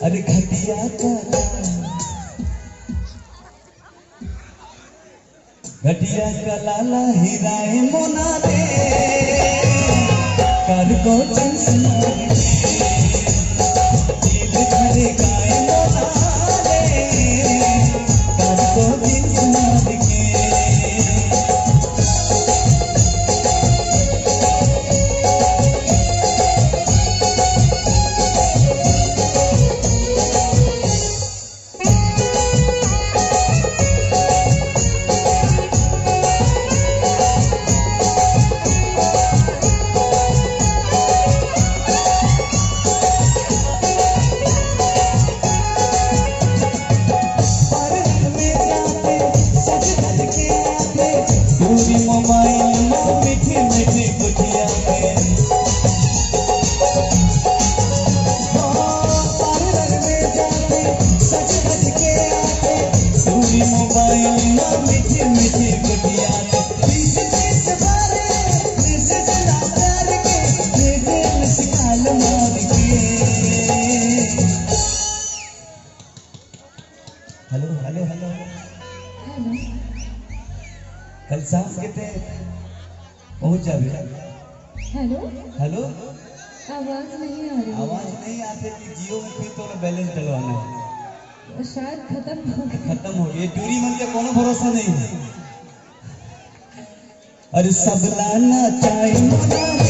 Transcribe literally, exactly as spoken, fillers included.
अरे घटिया कला, घटिया कला ला हिराए मोना रे, कर को चंस मार के, दिल धरे गाए मोना रे, कर को चंस मार के। दूरी मोबाइल में मीठी मीठी कुटिया में। हाँ, पार्लर में जाते, सज धज के आते। दूरी मोबाइल में मीठी मीठी कुटिया में। बीस बीस बार मैसेज ना प्यार के, दे दे मिस कॉल मार के। Hello, hello, hello. हेलो। कल शाम के ते पहुंच जाबे। हेलो। हेलो। आवाज नहीं आ रही। आवाज नहीं आते कि जियो में फिर तोला बैलेंस डलवाना है। शायद खत्म हो गया। खत्म हो गया। टूरी मन के कोनो भरोसा नहीं है। अरे सबला नचाए मोना रे,